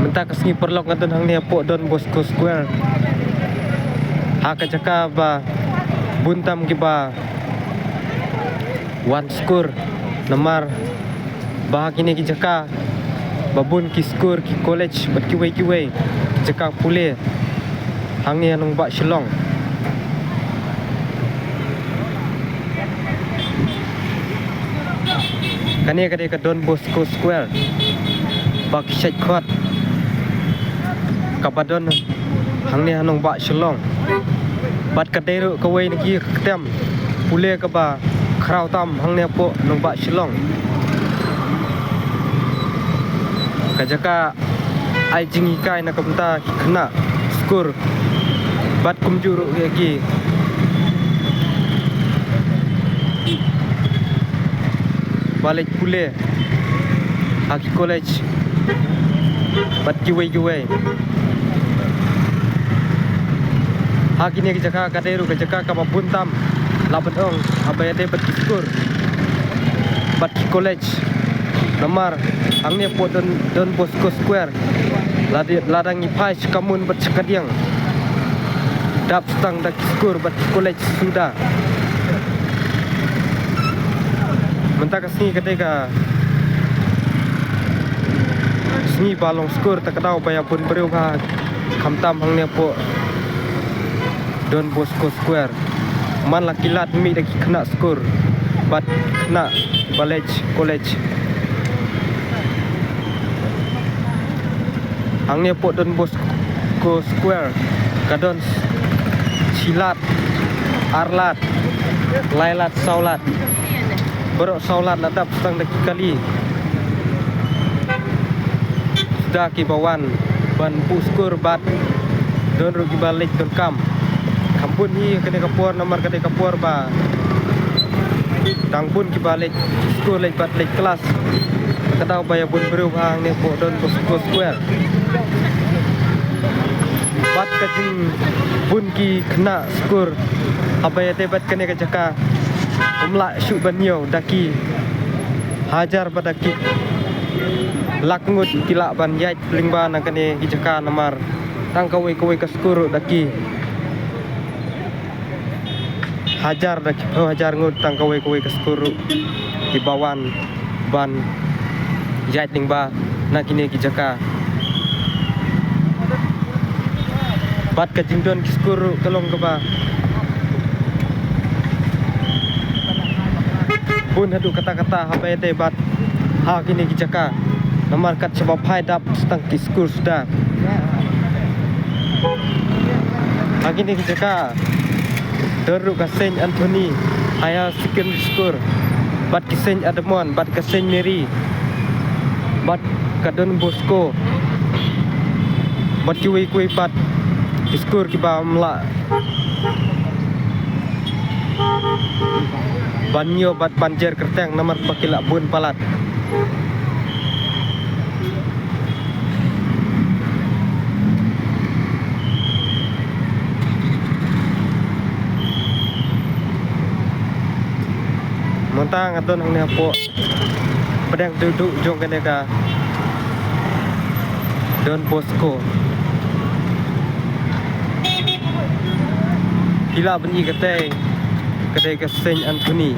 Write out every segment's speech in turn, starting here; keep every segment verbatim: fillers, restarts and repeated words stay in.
Mynta ka sngi paralok nga don hangne hapoh Don Bosco Square, ha ka jaka ba bun tam kiba wan skur, namar ba ha kine ki jaka ba bun ki skur, ki college bad kiwei kiwei ki jaka pule hangne ha nongbah Shillong. Kane ka dei ka Don Bosco Square ba ki shait khot kaba don hangne ha nongbah Shillong. Bad ka dei ruh kawei na ki kyntem pule kaba khraw tam hangne hapoh nongbah Shillong. Ka jaka ai jinghikai na ka bynta ki khynnah skur bad kumjuh ruh ïa ki ba leit pule ha ki college bad kiwei kiwei. Ha kine ki jaka ka dei ruh ka jaka kaba bun tam, lah ban ong, haba ïadei bad ki skur bad ki college. Namar hangne hapoh Don, Don Bosco Square, lada, lada ngi phai sha ka mon bad sha ka diang, dap tang da ki skur bad ki college suda. Mynta ka sngi ka dei ka sngi ba long skur, ta ka daw ba ïa bun briew bha, khamtam hangne hapoh Don Bosco Square. Man la ki lad mih da ki khynnah skur bad khynnah ba leit college. Hangne hapoh Don Bosco Square ka don shi lad, ar lad, lai lad, saw lad. Baroh saw lad la dap tang da ki kali. Da kiba wan ban buh skur bad don ruh kiba leit donkam. Kham bun hi kane ka por namar kane ka por ba dang bun kiba leit skur, leit bad leit klas. Ka daw ba ïa bun briew bha hangne hapoh Don Bosco Square. Bad ka jingbun ki khynnah skur haba ïadei bad kane ka jaka, ym lah shuh ban ïoh, da ki hajar bad da ki lak ngut ki lah ban ïaid lyngba na kane ki jaka namar tang kawei kawei ka skur ruh da ki hajar, da ki phew hajar ngut tang kawei kawei ka skur ruh kiba wan ban ïaid lyngba na kine ki jaka. Bad ka jingdon ki skur ruh ka long kaba bun haduh katta katta haba ïadei bad ha kine ki jaka. Namar kat shaba phai dap tang ki skur suda. Ha kine ki jaka don ruh ka Saint Anthony Higher Secondary School, bad ki Saint Edmund, bad ka Saint Mary, bad ka Don Bosco, bad kiwei kiwei pat ki skur kiba ym lah ban ïoh bad ban jer kyrteng namar ba ki la bun palat. Mynta nga don hangne hapoh pdeng duh duh jong kane ka Don Bosco. Phi lah ban i katei, katei ka Saint Anthony.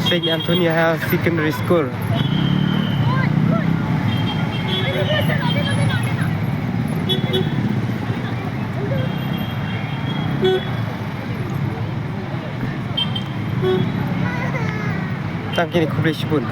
Saint Anthony Higher Secondary School. Tang kine, khublei shibun.